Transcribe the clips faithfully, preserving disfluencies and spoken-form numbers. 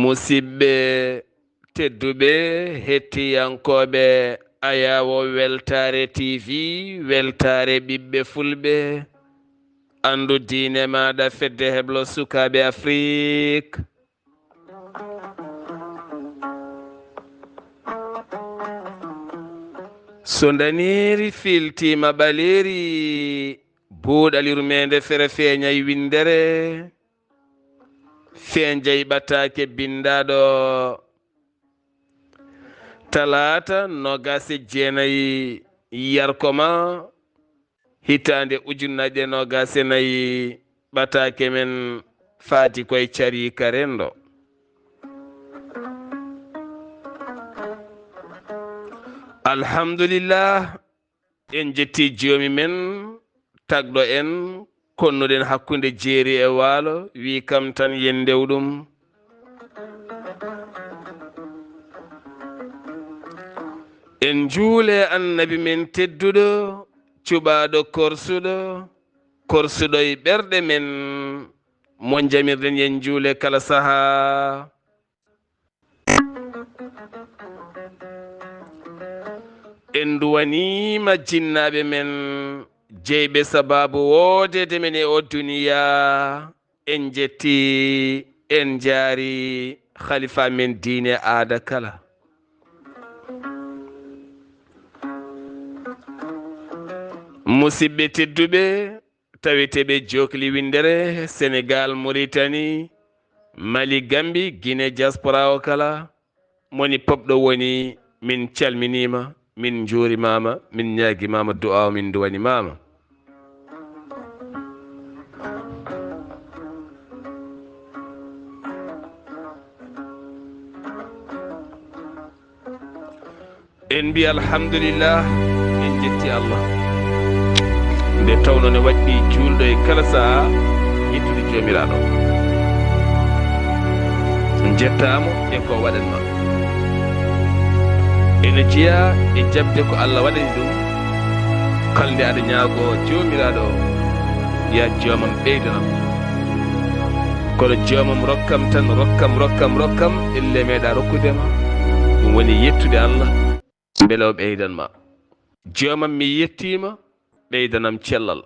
Musidɓe tedduɓe, hettiyankooɓe Ayaawo Weltaare T V, Weltaare ɓiɓɓe Fulɓe, anndu diine maaɗa, Fedde Heblo Sukaaɓe Afrik. So ndaneeri fiiltiima ɓaleeri, buuɗal yurmeende fere feeñay winndere, feeñjay ɓataake binndaaɗo talaata noogaas e jeenay yarkoma, hitaande ujunnaje noogaas e nayi, ɓataake men faati koye cariika renndo. Alhamdulillah, en jetti Joomi men, tagɗo en, konnuɗen hakkunde jeeri e waalo, wi kam tan yen ndew ɗum. En njuule Annabi men tedduɗo, cuɓaaɗo korsuɗo, korsuɗo e ɓerɗe men, mo njamirɗen yen njuule kala sahaa. En nduwaniima jinnaaɓe men, jeyɓe sabaabu woodeede men e o duniyaa. En njetti, en njaari khalifa men diine aada kala. Musidɓe tedduɓe, taweteeɓe jookli winndere, Senegaal, Moritani, Mali, Gambi, Gine, diaspora o kala, moni pop ɗo woni, min calminiima, min njuurimaama, min ñaagimaama du'aaw, min nduwanimaama. En mbi alhamdulillah, en jetti Allah. Nde tawno ne waɗɗi juulɗo e kala saha yettude Joomiraaɗo. Njettaamo e ko waɗanma. Ene jeyaa e jaɓde ko Allah waɗani ɗum. Kala nde aɗa ñaagoo Joomiraaɗo, ya joomam ɓeydanam. Kono joomam rokkam tan, rokkam, rokkam, rokkam, elle meeɗa rokkude ma. Ɗum woni yettude Allah, mbele o ɓeydan ma. Joomam, mi yettiima, ɓeydanam cellal.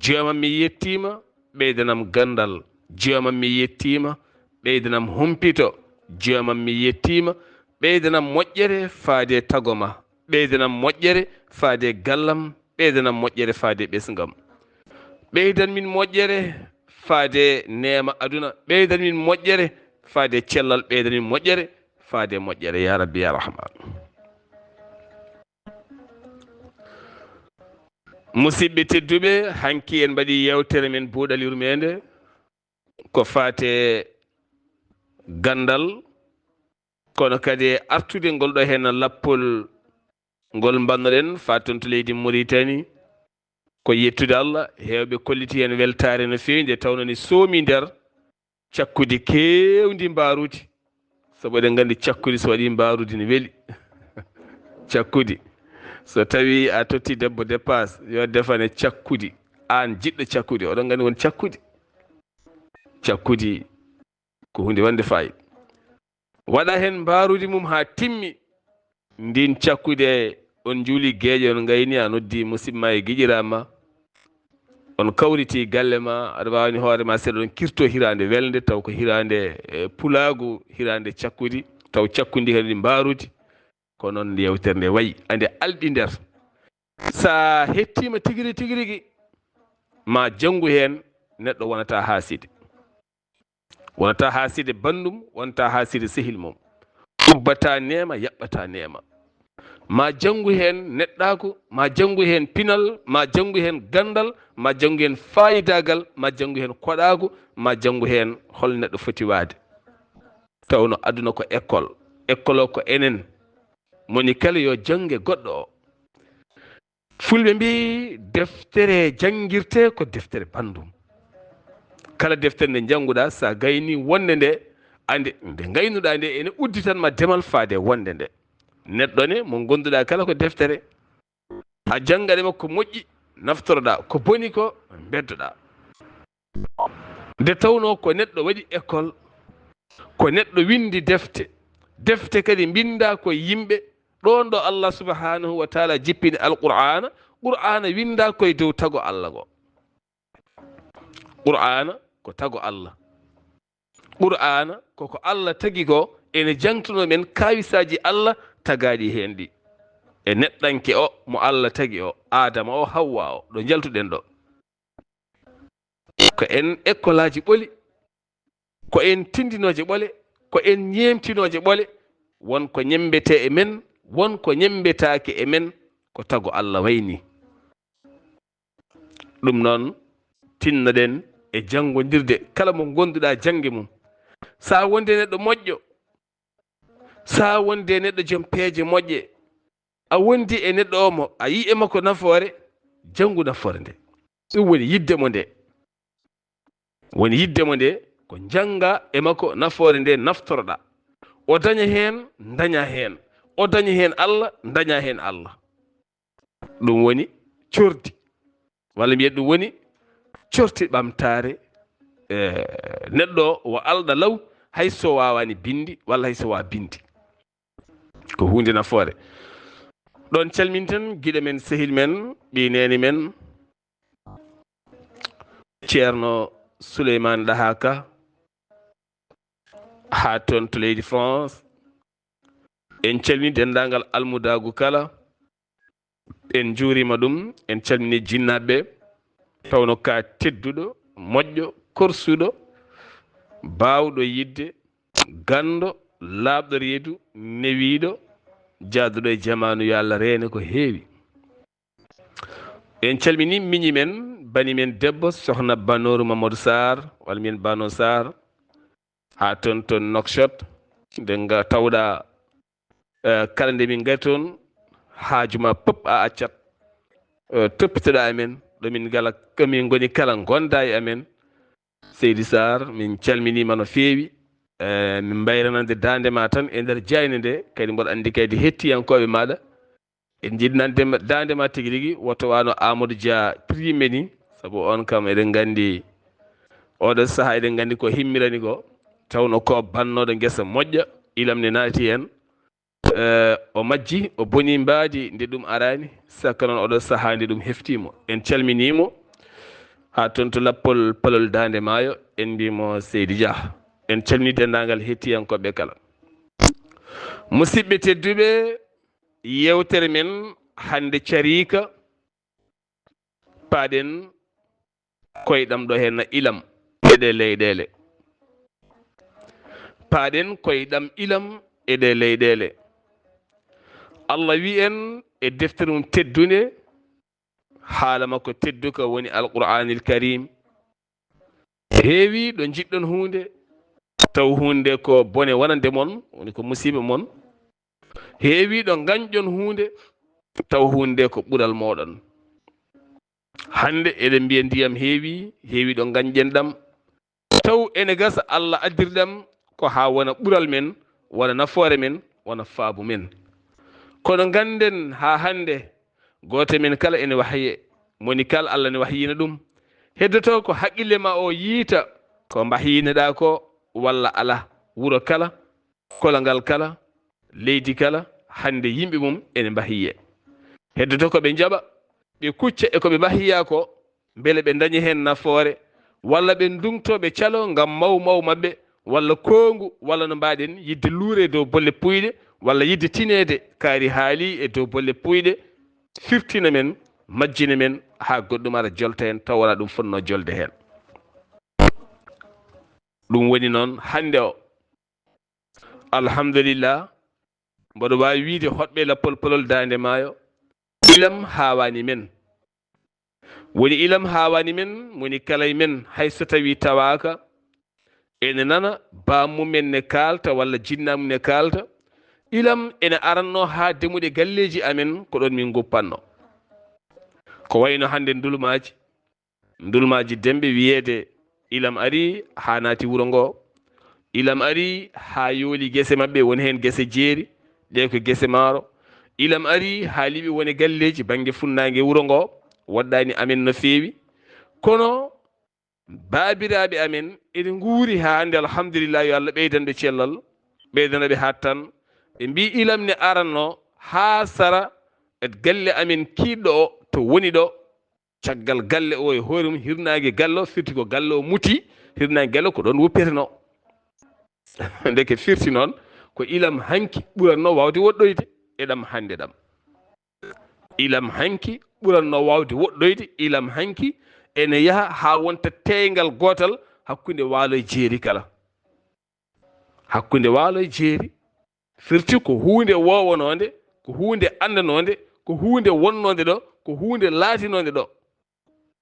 Joomam, mi yettiima, ɓeydanam ganndal. Joomam, mi yettiima, ɓeydanam humpito. Joomam, mi yettiima, ɓeydanam moƴƴere faade tago ma. Ɓeydanam moƴƴere faade gallam, ɓeydanam moƴƴere faade ɓesngam. Ɓeydan min moƴƴere faade neema aduna, ɓeydan min moƴƴere faade cellal, ɓeydan min moƴƴere faade moƴƴere, ya Rabbi, ya Rahman. Musidɓe tedduɓe, hanki en mbaɗi yewtere men buuɗal yurmeende, ko faate ganndal, kono kadi e artude ngol ɗo heen lappol ngol mbannoɗen, faade toon to leydi Mauritanie. Ko yettude Allah, heewɓe kolliti heen weltaare no feewi, nde tawno ne soomi nder cakkudi keewndi mbaarudi. Sabu eɗen nganndi cakkudi so waɗii mbaarudi ne weli. Cakkudi. So tawii a totti debbo dépasse, yo defane cakkudi. Aan jiɗɗo cakkudi, oɗon nganndi won cakkudi. Cakkudi ko huunde wonde faayi. Waɗa heen mbaarudi mum haa timmi. Ndiin cakkudi, on njuuli geeƴe, on ngayni, a noddi musidɓe ma e giƴiraaɓe ma. On kawriti galle ma, aɗa waawi ni hoore ma seeɗa, on kirto hiraande welnde, taw ko hiraande, eh, pulaagu, hiraande cakkudi, taw cakkudi kadi ndi mbaarudi. Ko noon yewtere nde wayi, ande alɗi nder. Sa hettiima tigi rigi, tigi rigi, ma janngu heen, neɗɗo wonata haaside. Wonata haaside banndum, wonata haaside sehil mum. Ubbata neema, yaɓɓata neema. Ma janngu heen neɗɗaaku, ma janngu heen pinal, ma janngu heen ganndal, ma janngu heen faayidaagal, ma janngu heen koɗaaku, ma janngu heen hol neɗɗo foti waade. Tawno aduna ko école. École o ko enen. Moni kala yo jannge goɗɗo o. Fulɓe mbi, deftere janngirte ko deftere banndum. Kala deftere nde njannguɗa, sa gayni wonde nde, ande nde ngaynuɗa nde, ene udditan ma demal faade wonde nde. Neɗɗo ne, mo gonduɗa kala ko deftere. A janngat e makko moƴƴi, naftoroɗa, ko boni ko, beddoɗa. Nde tawno ko neɗɗo waɗi école, Ko neɗɗo windi defte, defte kadi mbinda koye yimɓe. Ɗon ɗo Allah subhanahu wa taala jippini Alqur'aana, Qur'aana winda koye dow tago Allah ngo. Qur'aana ko tago Allah. Qur'aana koko Allah tagi ko, ene jangtuno men kawisaaji Allah tagaaɗi heen ɗi. E neɗɗanke o mo Allah tagi o, Aadama o, Hawwa o, ɗo njaltuɗen ɗo. Ko en ekkolaaji ɓoli, ko en tindinooje ɓole, ko en ñeemtinooje ɓole, won ko ñemmbetee e men, won ko ñemmbetaake e men, ko tago Allah wayni. Ɗum noon, tinnoɗen e janngondirde kala mo ngonnduɗaa jannge mum. Sa wonde neɗɗo moƴƴo, sa wonde neɗɗo joom peeje moƴƴe, a wondi e neɗɗo o mo a yii e makko nafoore, janngu nafoore nde. Ɗum woni yidde mo nde. Woni yidde mo nde ko njannga e makko nafoore nde naftoroɗaa. O daña heen, daña heen. O daña heen Allah, daña heen Allah. Ɗum woni cordi. Walla mbiyen ɗum woni corti ɓamtaare, eh, neɗɗo o, o alɗa law, hay so waawaani binndi, walla hay so waawa binndi. Ko huunde nafoore. Ɗon calminten giɗo men, sehil men, ɓii neene men, Ceerno Suleymaan Ɗaha Ka, haa toon to leydi France. En calmini denndaangal almudaagu kala. En njuuriima ɗum, en calmini jinnaaɓe, tawno ka tedduɗo, moƴƴo, korsuɗo, baawɗo yiɗde, ganndo, laaɓɗo reedu, newiiɗo, jaaduɗo e jamaanu, yo Allah reene ko heewi. En calmini miñi men, bani men debbo, sohna Banooru Mamadou Sarr, walla mbiyen Bano Sarr, haa toon, toon Nouakchott, nde nga tawɗa, eh, kala nde min ngari toon, haaju ma pop a accat, eh, toppitoɗa amen, ɗo min ngala, ɗo min ngoni kala, gonda e amen. Seydi Sarr, min calminiima no feewi. Eh, min mbayranande daande ma tan e nder jayne nde, kadi mboɗo anndi kadi hettiyankooɓe maaɗa, en njiɗi nande ma, daande ma tigi rigi, woto wano Amadou Dia prime ni, sabu on kam eɗen nganndi, oɗo sahaa eɗen nganndi ko himmirani ko, tawno ko bannooɗo ngesa moƴƴa, ilam ne naati heen. Eh, o majji, o boni mbaadi nde ɗum araani, sakka noon oɗo sahaa nde ɗum heftii mo. En calminii mo, haa toon to lappol palol Daande Maayo, en mbii mo Seydi Dia. En calminii denndaangal hettiyankooɓe kala. Musidɓe tedduɓe, yeewtere men hannde cariika, paaɗen koyɗam ɗo heen ilam e ɗe leyɗeele. Paaɗen koyɗam ilam e ɗe leyɗeele. Allah wi' en e deftere mum teddunde, haala makko tedduka woni Alqur'aanil Kariim. Heewi ɗo njiɗɗon huunde, taw huunde ko bone wonande mon, woni ko musiiba mon. Heewi ɗo ngañɗon huunde, taw huunde ko ɓural mooɗon. Hannde eɗen mbiya ndiyam heewi, heewi ɗo ngañɗen ɗam. Taw ene gasa Allah addirɗam ko haa wona ɓural men, wona nafoore men, wona faabu men. Kono ngannden haa hannde gooto men kala ene wahye, moni kala Allah ne wahyina ɗum. Heddoto ko haqqille ma o yiita ko mbahyinoɗaa ko walla alaa. Wuro kala, kologal kala, leydi kala, hannde yimɓe mum ene mbahiyee. Heddoto ko ɓe njaɓa, ɓe kucca e ko ɓe mbahiyaa ko, mbele ɓe ndaña heen nafoore, walla ɓe ndungto ɓe calo ngam maw maw maɓɓe, walla koongu, walla no mbaaɗen yiɗde luure e dow bolle puyɗe, walla yiɗde tineede kaari haali e dow bolle puyɗe, firtina men, majjina men, haa goɗɗum ara jolta heen, taw wonaa ɗum fotnoo jolde heen. Ɗum woni noon hannde o. Alhamdulillah, mboɗo waawi wiyde hoɗɓe lappol polol Daande Maayo, ilam haawaani men. Woni ilam haawaani men, woni kala e men, hay so tawii tawaaka, ene nana, baam mum en ne kaalta walla jinnaa mum ne kaalta. Ilam ene arannoo haa demuɗe galleeji amen, ko ɗoon min nguppannoo. Ko wayno hannde ndulmaaji, ndulmaaji demɓe wiyeede ilam arii haa naati wuro ngoo. Ilam arii haa yooli gese maɓɓe, woni heen gese jeeri, ɗe ko gese maaro. Ilam arii haa liɓi woni galleeji bannge funnaange wuro ngoo, woɗɗaani amen no feewi. Kono baabiraaɓe amen ene nguuri haa hannde, alhamdulillah, yo Allah ɓeydan ɓe cellal, ɓeydana ɓe hattan. Ɓe mbii ilam ne aranno haa sara e galle amen kiiɗɗo o to woni ɗo, caggal galle o e hoore mum, hirnaange galle o, firti ko galle o muti, hirnaange galle ko ɗoon woppetenoo. Ndeke firti noon ko ilam hanki ɓuratnoo waawde woɗɗoyde e ɗam hannde ɗam. Ilam hanki ɓuratnoo waawde woɗɗoyde, ilam hanki ene yaha haa wonta teeyngal gootal hakkunde waalo e jeeri kala. Hakkunde waalo e jeeri firti ko huunde woowanoonde, ko huunde anndanoonde, ko huunde wonnoonde ɗo, ko huunde laatinoonde ɗo.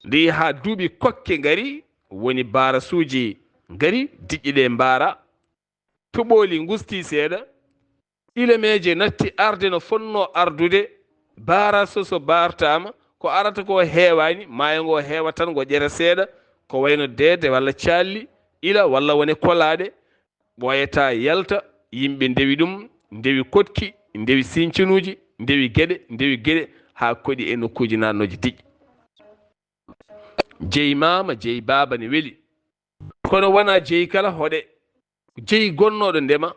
Nde haa duuɓi kokke ngari, woni baarasuuji ngari, diƴƴe ɗe mbaara, toɓooli ngusti seeɗa, ilameeje natti arde no fotnoo ardude, baarasu so baartaama, ko arata ko heewaani, maayo ngo heewa tan, ngo ƴera seeɗa, ko wayno deede walla caalli, ila walla wone kolaaɗe, ɓooyataa yalta, yimɓe ndewi ɗum, ndewi koɗki, ndewi sincanuuji, ndewi geɗe, ndewi geɗe, haa koɗi e nokkuuji naatnooji diƴƴe. Jeyi maama, jeyi baaba ne weli. Kono wonaa jeyi kala hoɗe. Jeyi gonnooɗo ndema.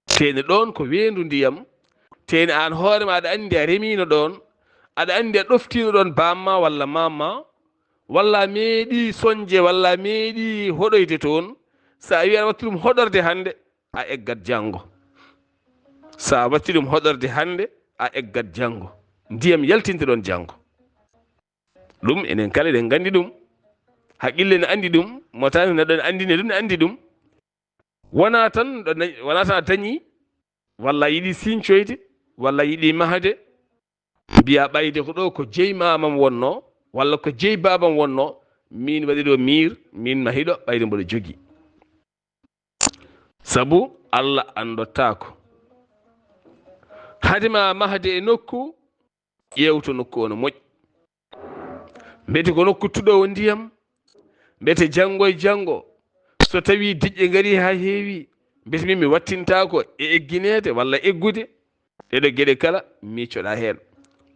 Teeni ɗoon ko weendu ndiyam. Teeni aan hoore ma aɗa anndi a remiino ɗoon. Aɗa anndi a ɗoftiino ɗoon baam ma walla maam ma. Walla a meeɗii soñde, walla a meeɗii hoɗoyde toon. So a wii aɗa watti ɗum hoɗorde hannde, a eggat janngo. So a watti ɗum hoɗorde hannde, a eggat janngo. Ndiyam yaltinte ɗoon janngo. Ɗum enen kala eɗen nganndi ɗum. Haqqille ne anndi ɗum, mo taani neɗɗo ne anndine ɗum, ne anndi ɗum. Wonaa tan ɗo na-, wonaa tan a dañii, walla a yiɗi sincoyde, walla a yiɗi mahde, mbiyaa ɓayde ko ɗo ko jeyi maamam wonnoo, walla ko jeyi baabam wonnoo, miin waɗi ɗo miir, miin mahi ɗo, ɓayde mboɗo jogii. Sabu Allah anndotaako. Hade ma mahde e nokku, ƴeewto nokku o no moƴƴi. Mbete ko nokku tuɗoowo ndiyam? Mbete janngo e janngo, so tawii diƴƴe ngarii haa heewi, mbete min mi wattintaako e eggineede walla eggude? Ɗeɗo geɗe kala, miicoɗaa heen.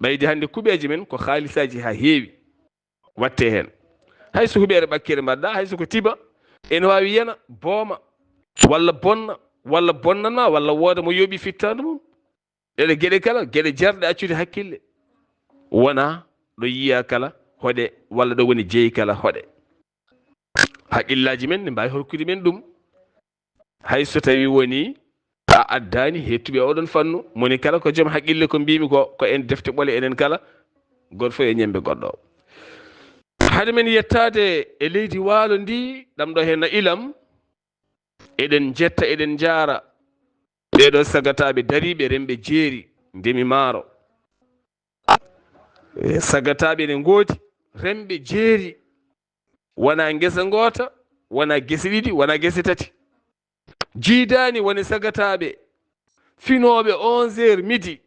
Ɓayde hannde kuɓeeje men ko haalisaaji haa heewi. Waɗtee heen. Hay so huɓeere ɓakkeere mbaɗɗaa, hay so ko tiba, ene waawi yana, booma, walla bonna, walla bonnana, walla wooda mo yooɓi fittaandu mum. Ɗeɗe geɗe kala, geɗe jarɗe accude hakkille. Wonaa ɗo yiyaa kala hoɗe, walla ɗo woni jeyi kala hoɗe. Haqqillaaji men ne mbaawi horkude men ɗum. Hay so tawii wonii a addaani heɗtuɓe oɗon fannu, moni kala ko joom haqqille ko mbiimi ko, ko en defte ɓole enen kala, gooto fof e ñembe goɗɗo. Hade men yettaade e leydi waalo ndi, ɗam ɗo heen no ilam, eɗen njetta, eɗen njaara ɓeeɗo sagataaɓe dariiɓe remɓe jeeri, ndemi maaro. E sagataaɓe ene ngoodi, remɓe jeeri, wonaa ngesa ngoota, wonaa gese ɗiɗi, wonaa gese tati. Jiidaani woni sagataaɓe finooɓe onze heures midi,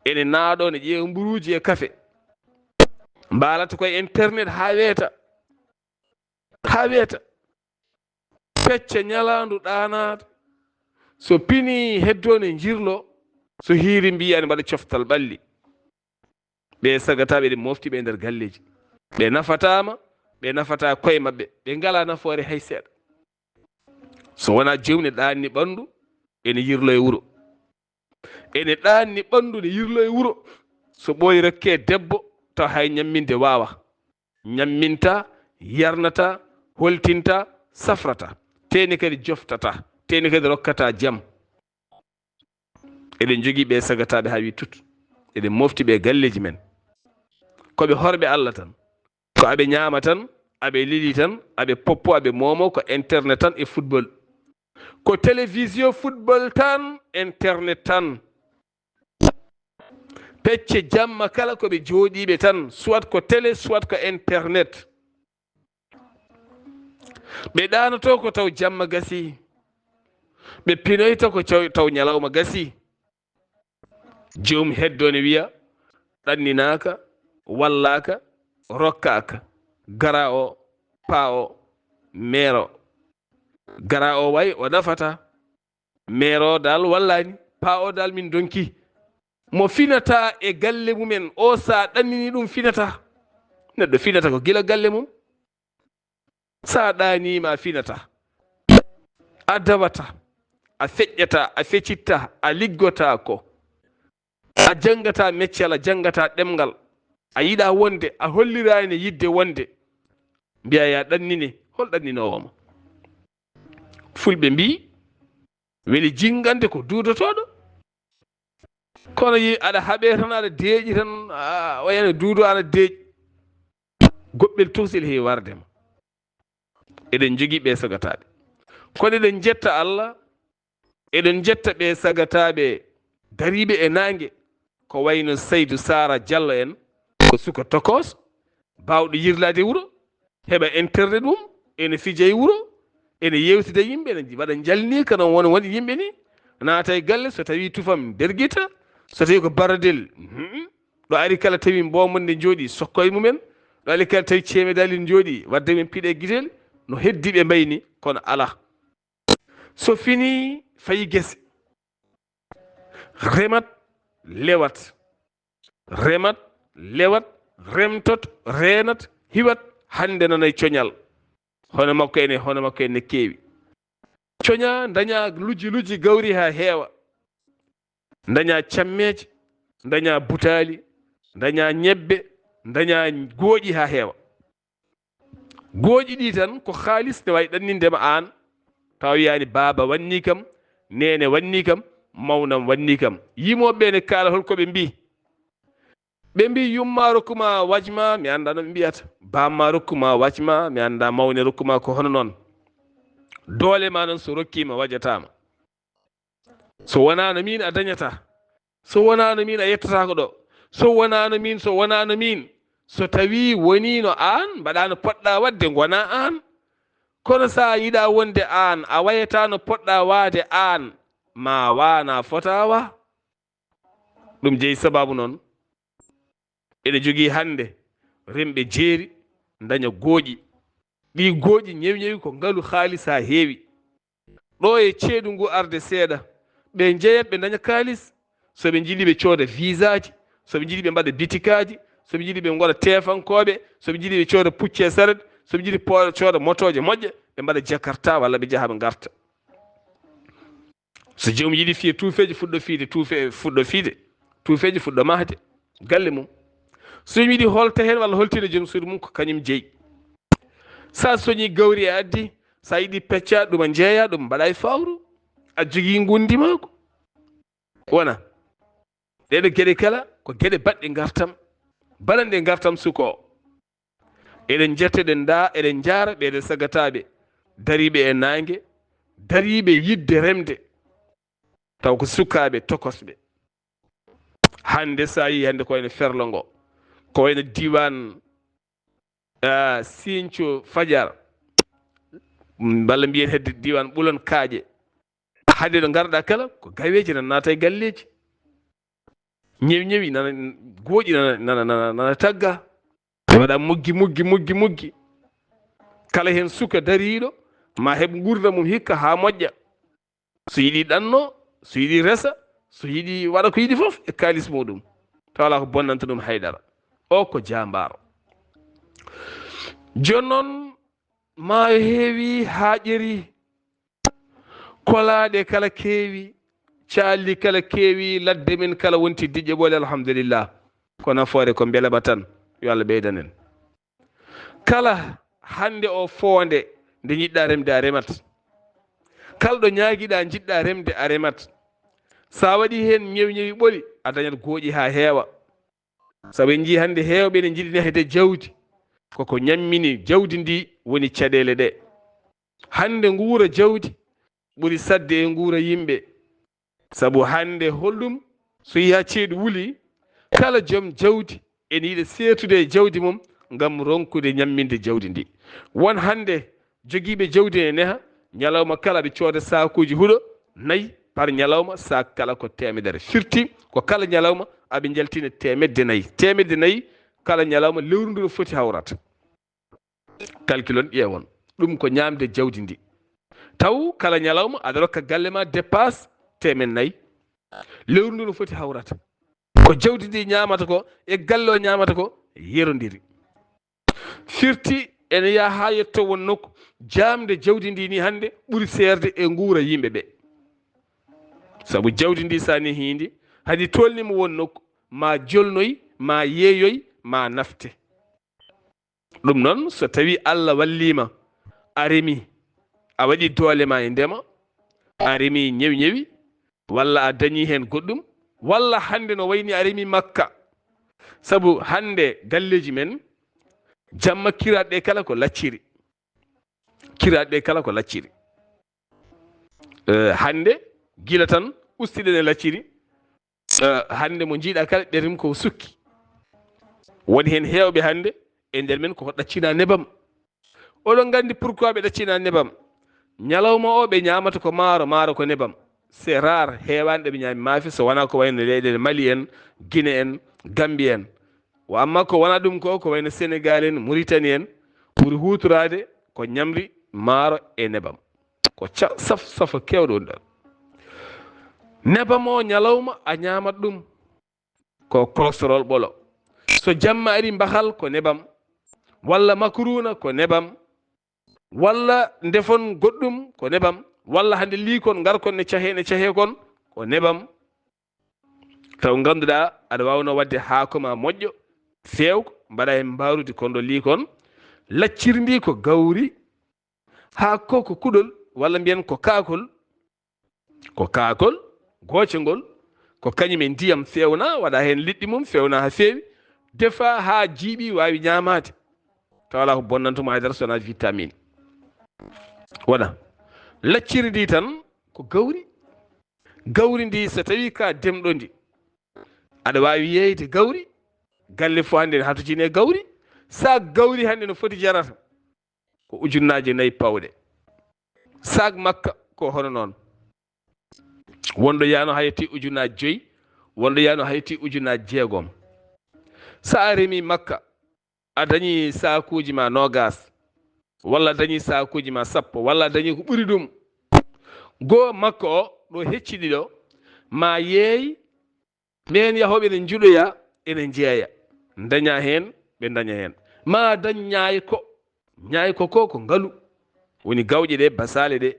ene naaɗoo ne ƴeewa mburuuji e kafe. Mbaalata koye internet haa weeta, haa weeta. Pecca ñalaandu ɗaanaata. So pinii heddoo ne njirloo, so hiiri mbiyaa ne mbaɗa coftal ɓalli. Ɓe sagataaɓe eɗen mofti ɓe e nder galleeji. Ɓe nafataama, ɓe nafataa koye maɓɓe, ɓe ngalaa nafoore hay seeɗa. So wonaa joomum ne ɗaanni ɓanndu, ene yirlo e wuro. Ene ɗaanni ɓanndu ne yirlo e wuro. So ɓooyi rokkee debbo, taw hay ñamminde waawa. Ñamminta, yarnata, holtinta, safrata. Teeni kadi joftata, teeni kadi rokkata jam. Eɗen njogii ɓe sagataaɓe haa wi tut. Eɗen mofti ɓe galleeji men. Ko ɓe horɓe Allah tan. Ko aɓe ñaama tan, aɓe lili tan, aɓe poppo, aɓe moomo, ko internet tan e football. Ko télévision, football tan, internet tan. Pecce jamma kala ko ɓe jooɗiiɓe tan, soit ko télé, soit ko internet. Ɓe ɗaanoto ko taw jamma gasi. Ɓe pinoyta ko caw-, taw ñalawma gasi. Joom heddo ne wiya, ɗanninaaka, wallaaka, rokkaaka. Gara o, paa o, meero. Gara o way, o nafata. Meero dal wallaani. Paa o dal min donki. Mo finata e galle mumen, o sa ɗannini ɗum finata. Neɗɗo finata ko gila galle mum. So a ɗaaniima, a finataa, a dawataa, a feƴƴataa, a fecittaa, a liggotaako, a janngataa meccal, a janngataa ɗemngal, a yiɗaa wonde, a holliraani yiɗde wonde, mbiyaa yo a ɗannine, hol ɗanninoowo ma? Fulɓe mbii, weli jinngande ko duudotooɗo. Kono yi aɗa haɓee tan, aɗa deeƴi tan, a wayano duudo ana deeƴi. Goɓɓel tosel heewi warde ma. Eɗen njogii ɓe sagataaɓe. Kono eɗen njetta Allah, eɗen njetta ɓe sagataaɓe dariiɓe e naange, ko wayno Saydu Saara Jallo en, ko suka tokos, baawɗo yirlaade wuro, heɓa internet mum, ene fija e wuro, ene yeewtida yimɓe, ene waɗa njalni, kono won, won yimɓe ni, naata e galle, so tawi tufam dergita, so tawi ko baradel, mhm, ɗo ari kala tawi mboomo nde jooɗi sokko e mumen, ɗo ari kala tawi ceemedaali ne jooɗi, wadde men piɗe e gitel, no heddi ɓe mbayni, kono alaa. So fini, fayi gese. Remat, lewat. Remat, lewat, remtot, reenat, hiwat, hannde nanay coñal. Hono makko ene, hono makko ene keewi. Coña, daña lujji lujji gawri haa heewa. Daña cammeeje, daña butaali, daña ñebbe, daña gooƴi haa heewa. Gooƴi ɗi tan ko haalis ne waawi ɗanninde ma aan, tawa wiyaani baaba wanni kam, neene wanni kam, mawnam wanni kam. Yimooɓe ɓe ne kaala hol ko ɓe mbii. Ɓe mbii yumma rokku ma waj ma, mi anndaa no ɓe mbiyata. Bamma rokku ma waj ma, mi anndaa mawne rokku ma ko hono noon. Doole ma noon so rokkiima wajataama. So wonaano miin a dañataa. So wonaano miin a yettataako ɗo. So wonaano miin, so wonaano miin. So tawii woniino aan, mbaɗaa no poɗɗaa waɗde, ngonaa aan. Kono so a yiɗaa wonde aan, a wayataa no poɗɗaa waade aan, ma waana fotaa wa. Ɗum jeyi sabaabu noon. Eɗe jogii hannde remɓe jeeri, daña gooƴi. Ɗii gooƴi ñewi ñewi ko ngalu haalis haa heewi. Ɗo e ceeɗu ngu arde seeɗa, ɓe njeyat ɓe daña kaalis. So ɓe njiɗi ɓe cooda visaaji, so ɓe njiɗi ɓe mbaɗa bitikaaji, so ɓe njiɗi ɓe ngora teefankooɓe, so ɓe njiɗi ɓe cooda pucce saret, so ɓe njiɗi po-, cooda motooje moƴƴe, ɓe mbaɗa jakarta walla ɓe njaha ɓe ngarta. So joomum yiɗi fiye tuufeeje, fuɗɗo fiide tuufe-, fuɗɗo fiide tuufeeje, fuɗɗo mahde galle mum. So joomum yiɗi holta heen walla holtina joom suudu mum, ko kañum jeyi. Sa soñi gawri e addi, sa yiɗi pecca ɗum a jeeya ɗum, mbaɗa e fawru. A jogii ngundi maako. Wona. Ɗeɗo geɗe kala ko geɗe baɗɗe ngartam, baɗanɗe ngartam suko o. Eɗen njetta, eɗen nda-, eɗen njaara ɓeɗe sagataaɓe, dariiɓe e naange, dariiɓe yiɗde remde, taw ko sukaaɓe tokosɓe. Hannde sa yii hannde ko wayno Ferlo ngo, ko wayno diiwaan, ah, Sinthiou Fadiar, walla mbiyen hedde diiwaan Ɓulon Kaaƴe. Hannde ɗo ngarɗa kala ko gaweeji nana naata e galleeji. Ñewi ñewi nana, gooƴi nana, nana, nana, nana tagga. Ɓe mbaɗa muggi, muggi, muggi, muggi. Kala heen suka dariiɗo ma heɓ nguurndam mum hikka haa moƴƴa. So yiɗi ɗanno, so yiɗi resa, so yiɗi waɗa ko yiɗi fof e kaalis muɗum. Tawa alaa ko bonnanta ɗum haydara. O ko jaambaar. Jooni noon, maayo heewi, haaƴeri, kolaaɗe kala keewi, caalli kala keewi, ladde men kala wonti diƴƴe ɓoole, alhamdulillah. Ko nafoore, ko mbelema tan. Yo Allah ɓeydan en. Kala hannde o foonde nde njiɗɗa remde a remat. Kala ɗo ñaagiɗa njiɗɗa remde a remat. Sa waɗi heen ñewi ñewi ɓoli, a dañat gooƴi haa heewa. Sabu en njii hannde heewɓe ene njiɗi nehde jawdi. Koko ñammini jawdi ndi woni caɗeele ɗe. Hannde nguura jawdi ɓuri saɗde e nguura yimɓe. Sabu hannde holɗum so yiya ceeɗu wuli, kala joom jawdi ene yiɗa seetude e jawdi mum ngam ronkude ñamminde jawdi ndi. Won hannde jogiiɓe jawdi ene neha, ñalawma kala aɓe cooda saakuuji huɗo nayi par ñalawma, saak kala ko teemedere. Firti ko kala ñalawma aɓe njaltina teemedde nayi. Teemedde nayi kala ñalawma, lewru ndu no foti hawrata. Calculon, ƴeewon. Ɗum ko ñaamde jawdi ndi. Taw kala ñalawma aɗa rokka galle ma dépasse teemen nayi. Lewru ndu no foti hawrata. Ko jawdi ndi ñaamata ko e galle o ñaamata ko yerondiri. Firti ene yaha haa yetto won nokku. Jaamde jawdi ndi ni hannde ɓuri seerde e nguura yimɓe ɓe. Sabu jawdi ndi sa nehiindi, hadi tolni mo won nokku, ma jolnoy, ma yeeyoy, ma nafte. Ɗum noon, so tawi Allah walliima, a remi, a waɗi doole ma e ndema, a remi ñewi-ñewi, walla a dañi heen goɗɗum, walla hannde no wayni a remi makka. Sabu hannde galleeji men, jamma kiraaɗe kala ko lacciri. Kiraaɗe kala ko lacciri. Eh, hannde, gila tan ustiɗen e lacciri, eh, hannde mo njiiɗa kala ɓerim ko sukki. Woni heen heewɓe hannde e nder men koko ɗaccina nebam. Oɗon nganndi pourquoi ɓe ɗaccina nebam? Ñalawma o ɓe ñaamata ko maaro, maaro ko nebam. C'est rare, heewaani ɗo ɓe ñaami maafe, so wonaa ko wayno leyɗeele Mali en, Guinée en, Gambie en. Wa amma ko wonaa ɗum ko, ko wayno Sénégal en, Mauritanie en, ɓuri huutoraade ko ñamri maaro e nebam. Ko ca-, saf-, safo keewɗo woni ɗon. Nebam o ñalawma a ñaamat ɗum, ko cholestérol ɓolo. So jamma ari mbahal ko nebam, walla makaruna ko nebam, walla ndefon goɗɗum ko nebam, walla hannde liikon ngarkon ne cahee, ne cahee kon ko nebam. Taw ngannduɗaa aɗa waawnoo waɗde haako ma moƴƴo, feewko, mbaɗa heen mbaarudi konndo liikon, lacciri ndi ko gawri, haako ko kuɗol, walla mbiyen ko kaakol, ko kaakol, gooce ngol, ko kañum e ndiyam feewna, waɗa heen liɗɗi mum, feewna haa feewi, defa haa jiiɓi, waawi ñaamaade. Taw alaa ko bonnanta mo haydara so wonaa vitamine. Wona, lacciri ndi tan ko gawri. Gawri ndi, so tawi ka demɗo ndi, aɗa waawi yeeyde gawri, galle fof hannde ne hatojine gawri. Saak gawri hannde no foti jarata? Ko ujunnaaje nayi pawɗe. Saak makka ko hono noon. Wonɗo yaano hayti ujunnaaje joyi, wonɗo yaano hayti ujunnaaje jeegom. So a remi makka, a dañi saakuuji ma noogas, walla a dañi saakuuji ma sappo, walla a dañi ko ɓuri ɗum. Goo makka o ɗo hecci ɗiɗo, ma yeey, ɓeen yahooɓe ene njuɗoya, ene njeeya, daña heen, ɓe daña heen. Ma dañ ñaayko, ñaayko ko, ko ngalu, woni gawƴe ɗe, basaale ɗe.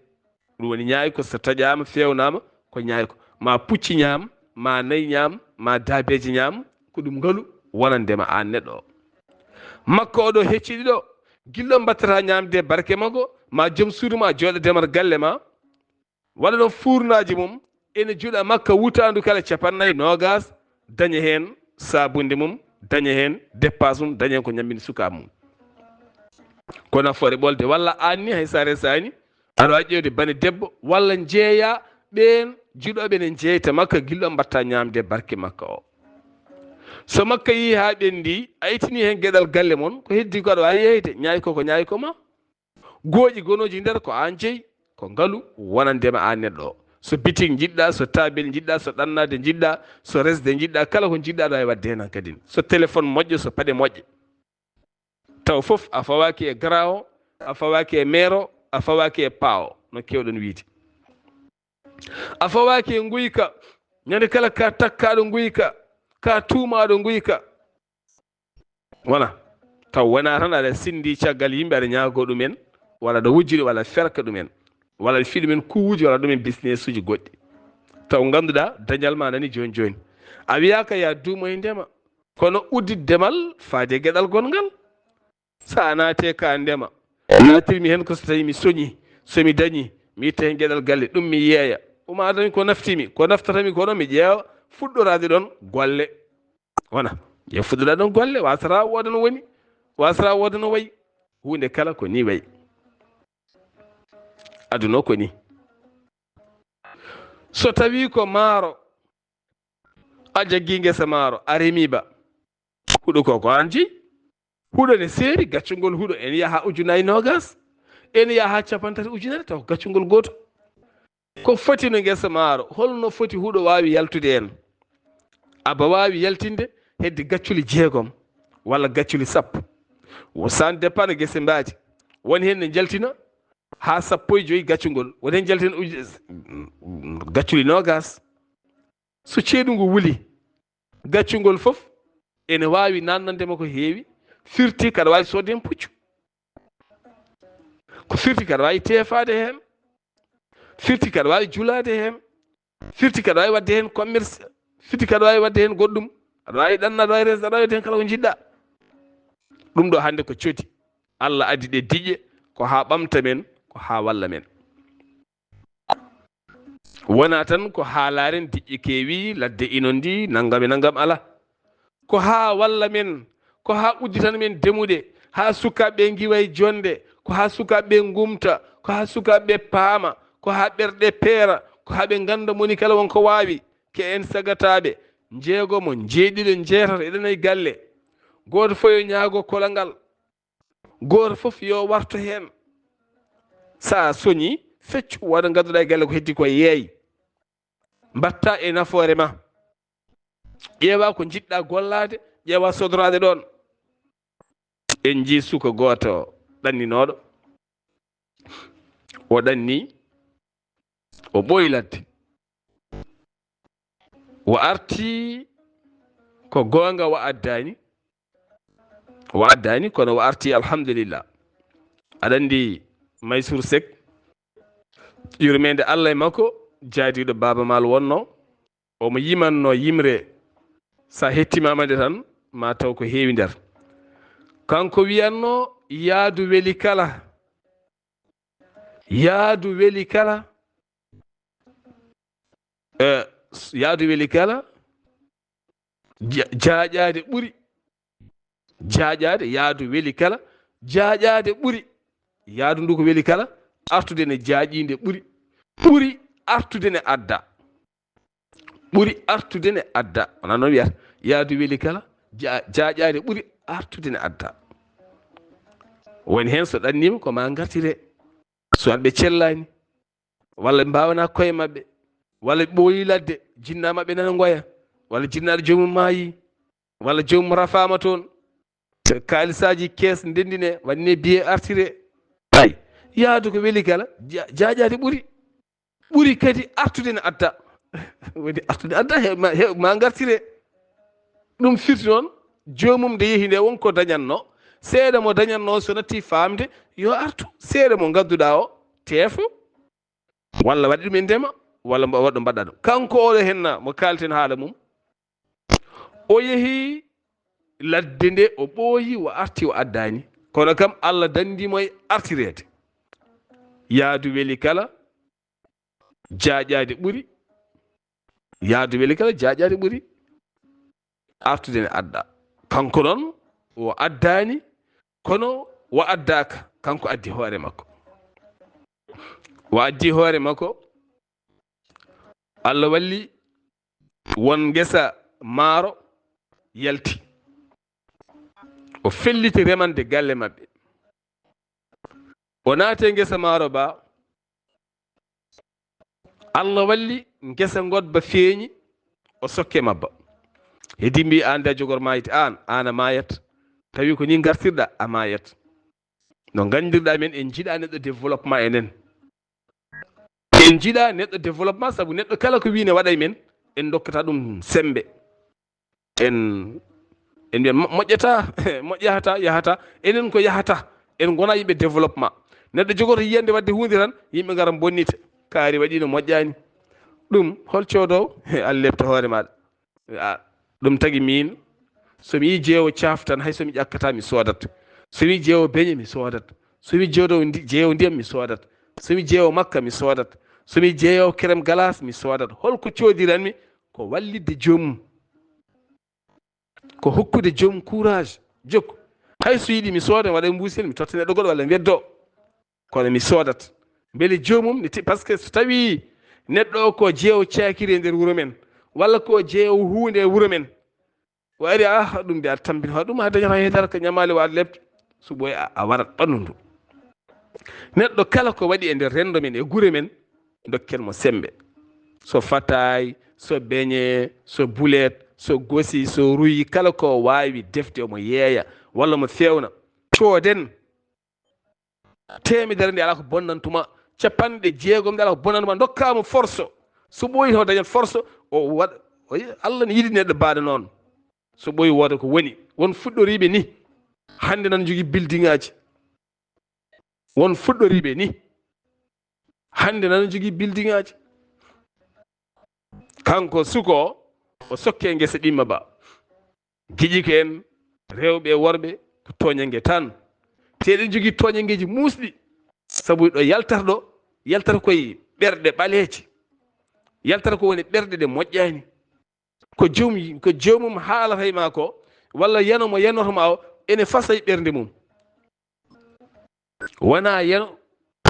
Ɗum woni ñaayko, so taƴaama, feewnaama, ko ñaayko. Ma pucci ñaam, ma nayi ñaam, ma daabeeje ñaam, ko ɗum ngalu wonandema aan neɗɗo o. Makka oɗo hecci ɗiɗo, gilɗo mbattata ñaamde barke makko, ma joom suudu ma jooɗo demal galle ma, waɗa ɗon fuurnaaji mum, ene juɗa makka wutaandu kala capanɗe nayi, noogas, daña heen saabunde mum, daña heen dépasse mum, daña heen ko ñammini sukaaɓe mum. Ko nafoore ɓolde, walla aan ni hay so a resaani, aɗa waawi ƴeewde bane debbo, walla njeeya ɓeen juɗooɓe ne njeeyta makka, gilɗo mbatta ñaamde barke makka o. So makka yii haa ɓenndi, a ittini heen geɗal galle mon, ko heddi ko aɗa waawi yeeyde, ñaayko ko ñaayko ma. Gooƴi gonooji nder ko aan jeyi, ko ngalu wonandema aan neɗɗo o. So bitik njiɗɗa, so taabel njiɗɗa, so ɗannaade njiɗɗa, so resde njiɗɗa, kala ko njiɗɗa aɗa waawi waɗde heen hankadin. So téléphone moƴƴo, so paɗe moƴƴe. Taw fof a fawaaki e garaawo, a fawaaki e meero, a fawaaki e paawo, no keewɗon wiyde. A fawaaki e nguyka, ñande kala ka takkaaɗo nguyka, ka tuumaaɗo nguyka. Wona, taw wonaa tan aɗa sinndi caggal yimɓe, aɗa ñaagoo ɗumen, walla aɗa wujjiri, walla aɗa ferka ɗumen, walla aɗa fii ɗumen kuuwuuji, walla ɗumen businessuuji goɗɗi. Taw ngannduɗaa dañal ma nani jooni jooni. A wiyaaka ya duumo e ndema, kono uddit demal faade e geɗal gonngal. So a naatee ka ndema, naatirmi heen ko so tawi mi soñi, so mi dañi, mi itta heen geɗal galle, ɗum mi yeeya. Uma dañ ko naftimi, ko naftatami ko ɗon mi ƴeewa fuɗɗoraade ɗon golle. Wona, yo fuɗɗoraa ɗon golle, wasata wooda no woni, wasata wooda no wayi. Huunde kala ko ni wayi. Aduna o ko ni. So tawi ko maaro, a jaggi ngesa maaro, a remi ba. Huɗo ko, ko aan jeyi. Huɗo ne seeri, gaccungol huɗo ene yaha ujunaaji noogas, ene yaha capanɗe tati ujunere, taw ko gaccungol gooto. Ko foti no ngesa maaro, holno foti huɗo waawi yaltude en? Aba waawi yaltinde hedde gacculi jeegom walla gacculi sappo. Wo, ça dépend no gese mbaadi. Won heen ne njaltina haa sappo e joyi gaccungol, won heen njaltina uju-, gacculi noogas. So ceeɗu ngu wuli, gaccungol fof ene waawi naatnande ma ko heewi, firti kaɗa waawi soodde heen puccu. Ko firti kaɗa waawi teefaade heen, firti kaɗa waawi julaade heen, firti kaɗa waawi waɗde heen commerce, firti kaɗa waawi waɗde heen goɗɗum, aɗa waawi ɗanna, aɗa waawi resde, aɗa waawi waɗde heen kala ko njiɗɗa. Ɗum ɗo hannde ko codi. Allah addi ɗe diƴƴe ko haa ɓamta men, ko haa walla men. Wonaa tan ko haa laaren diƴƴe keewi, ladde inon ndi, nanngam e nanngam alaa. Ko haa walla men, ko haa udditan men demuɗe, haa sukaaɓe ɓe ngiwa e jonnde, ko haa sukaaɓe ɓe ngumta, ko haa sukaaɓe ɓe paama, ko haa ɓerɗe peera, ko haa ɓe ngannda moni kala won ko waawi. Ke en sagataaɓe, njeegomo, njeeɗiɗo, njeetato, eɗen e galle. Gooto fof yo ñaago kolal ngal. Gooto fof yo warto heen. So a soñii, feccu, waɗa ngadduɗaa e galle ko heddi ko yeey. Mbaɗta e nafoore ma. Ƴeewa ko njiɗɗa gollaade, ƴeewa sodoraade ɗoon. En njii suka gooto ɗanninooɗo. O ɗanni, o ɓooyi ladde. O arti ko goonga, o addaani. O addaani, kono o arti, alhamdulillah. Aɗa anndi Maysour Seck, yurmeende Allah e makko, jaadiiɗo Baaba Maal wonno, omo yimanno yimre, so a hettimaama nde tan, ma taw ko heewi nder. Kanko wiyanno, yaadu weli kala, yaadu weli kala, eh, yaadu weli kala, ja-, jaaƴaade ɓuri, jaaƴaade, yaadu weli kala, jaaƴaade ɓuri, yaadu ndu ko weli kala, artude ne jaaƴiinde ɓuri, ɓuri artude ne adda. Ɓuri artude ne adda. Wonaa noon wiyata, yaadu weli kala, ja-, jaaƴaade ɓuri artude ne adda. Woni heen so ɗanniima ko ma ngartire. So ɓe cellaani, walla ɓe mbaawanaa koye maɓɓe, walla ɓe ɓooyi ladde, jinnaa maɓɓe nana ngoya, walla jinnaaɗo joomum maayi, walla joomum rafaama toon, kaalisaaji kees ndenndine, waɗine biye artire. Ay, yaadu ko weli kala, ja-, jaaƴaade ɓuri. Ɓuri kadi artude ne adda. Woni artude adda, he ma, he ma ngartire. Ɗum firti noon, joomum nde yehi nde won ko dañatno, seeɗa mo dañatno so natti faamde, yo artu, seeɗa mo ngadduɗaa o, teefo, walla waɗi ɗum e ndema, walla mbo-, waɗ ɗo mbaɗɗa ɗum. Kanko oɗo henna mo kaalten haala mum, o yehi ladde nde, o ɓooyi, o arti, o addaani. Kono kam, Allah danndi mo e artireede. Yaadu weli kala, jaaƴaade ɓuri. Yaadu weli kala, jaaƴaade ɓuri. Artude ne adda. Kanko noon, o addaani, kono o addaaka. Kanko addi hoore makko. O addi hoore makko. Allah walli, won ngesa maaro yalti. O felliti remande galle maɓɓe. O naati e ngesa maaro ba. Allah walli, ngesa ngodba feeñi, o sokke mabba. Hedi mbi, "Aan da jogor maayde, aan, aan a maayat." Tawi ko ni ngartirɗa, a maayat. No nganndirɗa men, en njiɗa neɗɗo développement enen. En njiɗa neɗɗo développement, sabu neɗɗo kala ko wii ne waɗa e men, en dokkata ɗum sembe. En, en mbiya mo-, moƴƴata, moƴƴata, yahata. Enen ko yahata. En ngona yimɓe développement. Neɗɗo jogoto yiyande waɗde huunde tan, yimɓe ngara bonnita. Kaari waɗi no moƴƴaani. Ɗum, hol coodowo? Allah lepta hoore maaɗa. A, ɗum tagi miin, so mi yii jeewo caaf tan, hay so mi ƴakkata, mi soodat. So mi yii jeewo beñe, mi soodat. So mi yii jeewo ndi-, jeewo ndiyam, mi soodat. So mi yii jeewo makka, mi soodat. So mi yii jeewo kerem galas, mi soodat. Hol ko coodiranmi? Ko wallitde joomum. Ko hokkude joomum courage. Jokku. Hay so yiɗi mi sooda, mi waɗa e mbuusel, mi totta neɗɗo goɗɗo walla mi weddo. Kono mi soodat. Mbele joomum ne ti-, parce que so tawi neɗɗo o ko jeewo caakiri e nder wuro men, walla ko jeewo huunde e wuro men, o ari, "Ah, ɗum de a tampini, hoɗum a dañata heen dara, ko ñamaali wa a lepte." Suɓoy a, a warat ɓanndu ndu. Neɗɗo kala ko waɗi e nder renndo men, e gure men, dokken mo sembe. So fataay, so beñe, so bulet, so gosi, so ruyi, kala ko waawi defde omo yeeya, walla mo feewna. Cooden. Teemedere nde alaa ko bonnantuma, capanɗe jeegom nde alaa ko bonnantuma, ndokkaa mo forso. So ɓooyi taw dañat forso, o waɗa, o yi-, Allah ne yiɗi neɗɗo baaɗo noon. So ɓooyi wooda ko woni, won fuɗɗoriiɓe ni, hannde nan jogii buildingaaji. Won fuɗɗoriiɓe ni. Hannde nana jogii buildingaaji. Kanko suko o, o sokke ngesa ɗimma ba. Giƴi ko en, rewɓe e worɓe, ko tooñange tan. Te eɗen jogii tooñangeeji muusɗi. Sabu ɗo yaltata ɗo, yaltata koye ɓerɗe ɓaleeje. Yaltata ko woni ɓerɗe ɗe moƴƴaani. Ko joom, ko joomum haalata e ma ko, walla yano mo yanoto ma o, ene fasa e ɓernde mum. Wonaa yano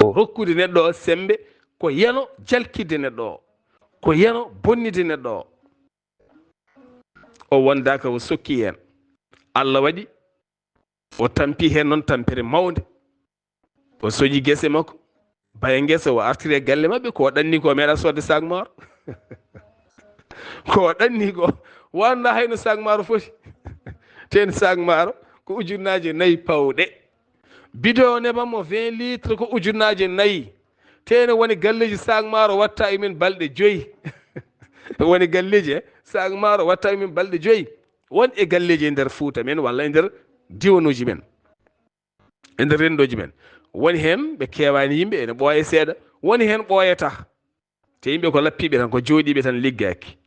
o rokkude neɗɗo o semmbe, ko yano jalkitde neɗɗo o, ko yano bonnitde neɗɗo o. O wondaaka o sokki heen. Allah waɗi o tampi heen noon tampere mawnde. O soñi gese makko, baya ngesa, o artiri e galle maɓɓe, ko o ɗanni ko, o meeɗa soodde sac maaro. Ko o ɗanni ko, wonda hayno sac maaro foti. Teen sac maaro ko ujunnaaje nayi pawɗe. Bidon nebam mo vingt litres ko ujunnaaje nayi. Teen woni galleeji sac maaro watta e min balɗe joyi. Woni galleeji, eh, sac maaro watta e min balɗe joyi. Won e galleeji e nder Fuuta men walla e nder diwanuuji men, e nder renndooji men. Woni heen ɓe keewaani yimɓe, ene ɓooya seeɗa. Woni heen ɓooyata. Te yimɓe ko lappiiɓe tan, ko jooɗiiɓe tan, liggaaki.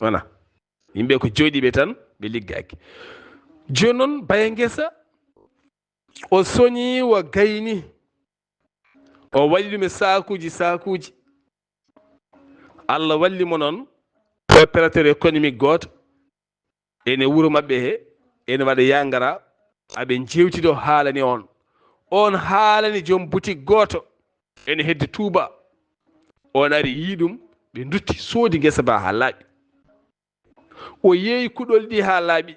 Wona. Yimɓe ko jooɗiiɓe tan, ɓe liggaaki. Jooni noon, baya ngesa, o soñi wa gayni. O waɗi ɗum e saakuuji, saakuuji. Allah walli mo noon, opérateur économique gooto. Ene wuro maɓɓe he, ene waɗa yangara, aɓe njeewtidoo, haalani on. On haalani joom boutique gooto, ene hedde Touba. On ari, yii ɗum, ɓe ndutti, soodi ngesa ba haa laaɓi. O yeeyi kuɗol ɗi haa laaɓi.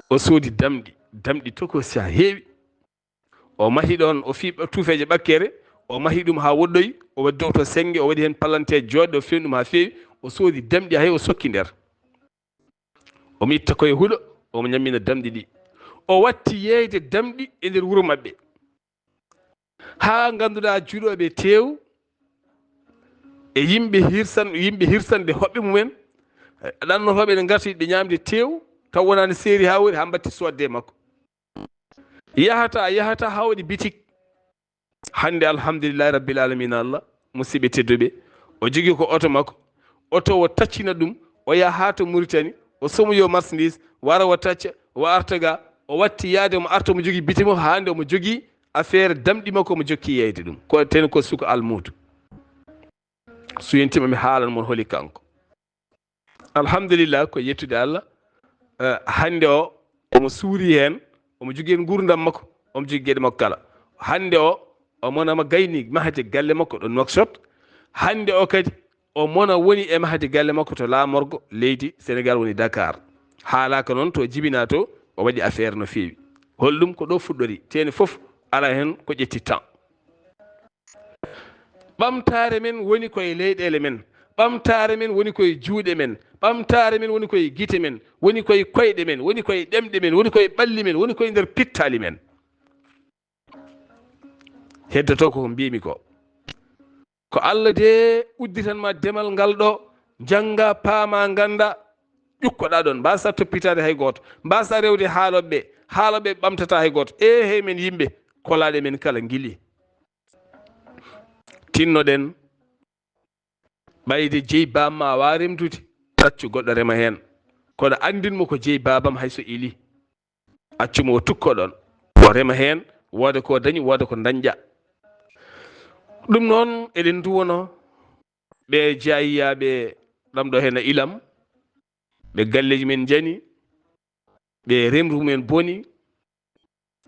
O soodi damɗi, damɗi tokosi haa heewi. O mahi ɗoon, o fii ɓa-, tuufeeje ɓakkere, o mahi ɗum haa woɗɗoyi, o waɗi dow to sennge, o waɗi heen palanteer jooɗɗe, o fewni ɗum haa feewi, o soodi damɗi hay o sokki nder. Omo itta koye huɗo, omo ñammina damɗi ɗi. O watti yeeyde damɗi e nder wuro maɓɓe. Haa ngannduɗaa juulooɓe teew e yimɓe hirsan-, yimɓe hirsanɓe hoɓɓe mumen, ɗannotooɓe ene ngarti ɓe ñaamde teew, taw wonaani seeri haa wori, haa mbatti soodde e makko. Yahata, yahata haa waɗi bitik. Hannde, alhamdulillahi rabbil alamina, Allah, musidɓe tedduɓe, o jogii ko oto makko. Oto o taccina ɗum, o yaha haa to Mauritanie, o somoyo marchandise, wara o tacca, o arta ga, o watti yaade, omo arta, omo jogii bitik mo, haa hannde omo jogii affaire damɗi makko, omo jokki yeeyde ɗum. Ko ten ko suka almuudu. So yontii ma mi haalan mon holi kanko. Alhamdulillah, ko yettude Allah. Eh, hannde o, omo suuri heen, omo jogii heen nguurndam makko, omo jogii geɗe makko kala. Hannde o, o mona ma gayni mahde galle makko ɗo Nouakchott. Hannde o kadi, o mona woni e mahde galle makko to laamorgo leydi Sénégal woni Dakar. Haalaaka noon to jibinaa to, o waɗi affaire no feewi. Holɗum ko ɗo fuɗɗori, teeni fof alaa heen ko ƴetti temps. Ɓamtaare men woni koye leyɗeele men. Ɓamtaare men woni koye juuɗe men. Ɓamtaare men woni koye gite men. Woni koye koyɗe men. Woni koye ɗemɗe men. Woni koye ɓalli men. Woni koye nder pittaali men. Heddoto ko ko mbiimi ko. Ko Allah de udditan ma demal ngal ɗo, njannga, paama, ngannda, ƴukkoɗaa ɗoon. Mbaasaa toppitaade hay gooto. Mbaasaa rewde haalooɓe ɓe. Haalooɓe ɓe ɓamtataa hay gooto. Ee, hey men yimɓe, kolaaɗe men kala ngilii. Tinnoɗen, ɓayde jeyi baam ma a waawaa remdude, accu goɗɗo rema heen. Kono anndin mo ko jeyi baabam hay so ilii. Accu mo o tukko ɗoon. O rema heen, wooda ko dañi, wooda ko dañƴa. Ɗum noon, eɗen nduwono ɓe jaayyaaɓe ɗam ɗo heen e ilam, ɓe galleeji men njani, ɓe remru mumen boni,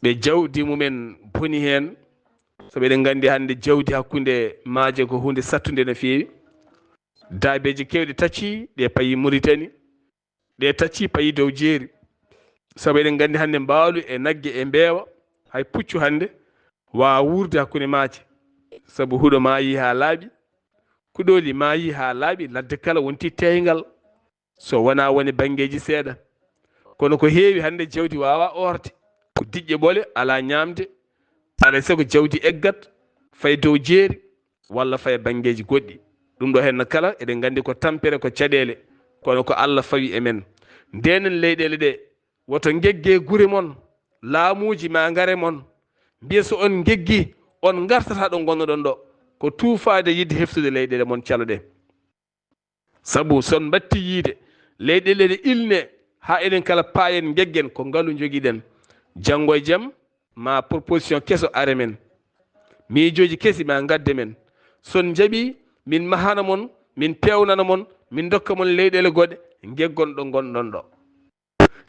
ɓe jawdi mumen boni heen. Sabu eɗen nganndi hannde jawdi hakkunde maaje ko huunde sattunde no feewi. Daabeeji keewɗi taccii, ɗe payi Muritani, ɗe taccii payi dow jeeri. Sabu eɗen nganndi hannde mbaalu e nagge e mbeewa, hay puccu hannde waawaa wuurde hakkunde maaje. Sabu huɗo maayii haa laaɓi, kuɗooli maayii haa laaɓi, ladde kala wonti teeyngal. So wonaa woni banngeeji seeɗa. Kono ko heewi hannde jawdi waawaa oorde. Ko diƴƴe ɓole, alaa ñaamde. Alaa e sago jawdi eggat, fay dow jeeri, walla fay banngeeji goɗɗi. Ɗum ɗo heen kala, eɗen nganndi ko tampere, ko caɗeele. Kono ko Allah fawi e men. Ndeenen leyɗeele ɗe, woto ngeggee gure mon, laamuuji maa ngare mon. Mbiye so on ngeggi, on ngartata ɗo ngonnoɗon ɗo. Ko tuufaade yiɗde heftude leyɗeele mon calo ɗe. Sabu so on mbatti yiide, leyɗeele ɗe ilne haa enen kala paayen ngeggen ko ngalu njogiɗen. Janngo e jam, ma proposition keso are men. Miijooji kesi ma ngadde men. So on njaɓi, min mahana mon, min peewnana mon, min ndokka mon leyɗeele goɗɗe, ngeggon ɗo ngonɗon ɗo.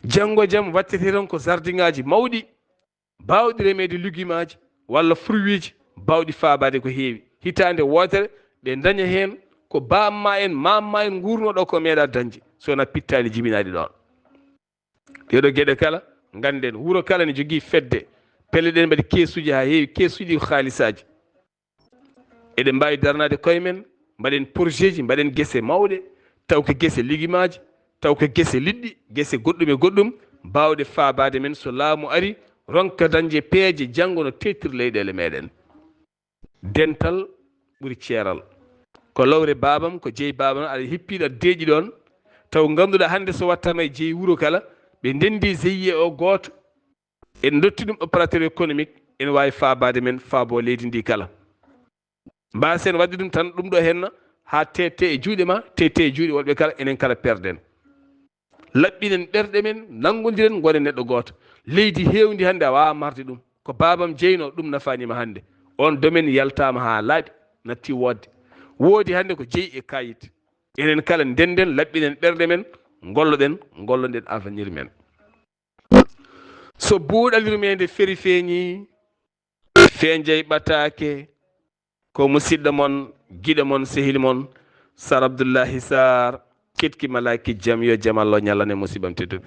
Janngo e jam wattete tan ko sardiŋaaji mawɗi, baawɗi remeede lugimaaji walla fruitji, baawɗi faabaade ko heewi. Hitaande wootere, ɓe ndaña heen ko baamma en, maamma en nguurno ɗo ko meeɗa dañde, so wonaa pittaali jibinaaɗi ɗoon. Ɗeeɗo geɗe kala, ngannden, wuro kala ne jogii fedde. Pelle ɗen mbaɗi keesuuji haa heewi, keesuuji ko haalisaaji. Eɗen mbaawi daranaade koye men, mbaɗen projetji, mbaɗen gese mawɗe, taw ko gese ligimaaji, taw ko gese liɗɗi, gese goɗɗum e goɗɗum, baawɗe faabaade men so laamu ari, ronka dañde peeje janngo no teettir leyɗeele meɗen. Dental ɓuri ceeral. Ko lowre baabam, ko jeyi baabam, aɗa hippiiɗo, aɗa deeƴi ɗoon, taw ngannduɗaa hannde so wattaama e jeyi wuro kala, ɓe ndenndi C I E o gooto, en dotti ɗum opérateur économique, ene waawi faabaade men, faabo leydi ndi kala. Mbaasen waɗde ɗum tan, ɗum ɗo henna, haa tette e juuɗe ma, tette e juuɗe woɗɓe kala, enen kala perden. Laɓɓinen ɓerɗe men, nanngondiren, ngonen neɗɗo gooto. Leydi heewndi hannde a waawaa marde ɗum. Ko baabam jeynoo, ɗum nafaani ma hannde. On domaine yaltaama haa laaɓi, natti woodde. Woodi hannde ko jeyi e kayit. Enen kala ndennden, laɓɓinen ɓerɗe men, ngolloɗen, ngolloɗen avenir men. So buuɗal yurmeende feri feeñi, feenjay ɓataake, ko musidɗo mon, giɗo mon, sehil mon, Sar Abdullahi Sar, Kiɗki Malaaki Jam, yo jam Allah ñallan e musiɓɓam tedduɓe.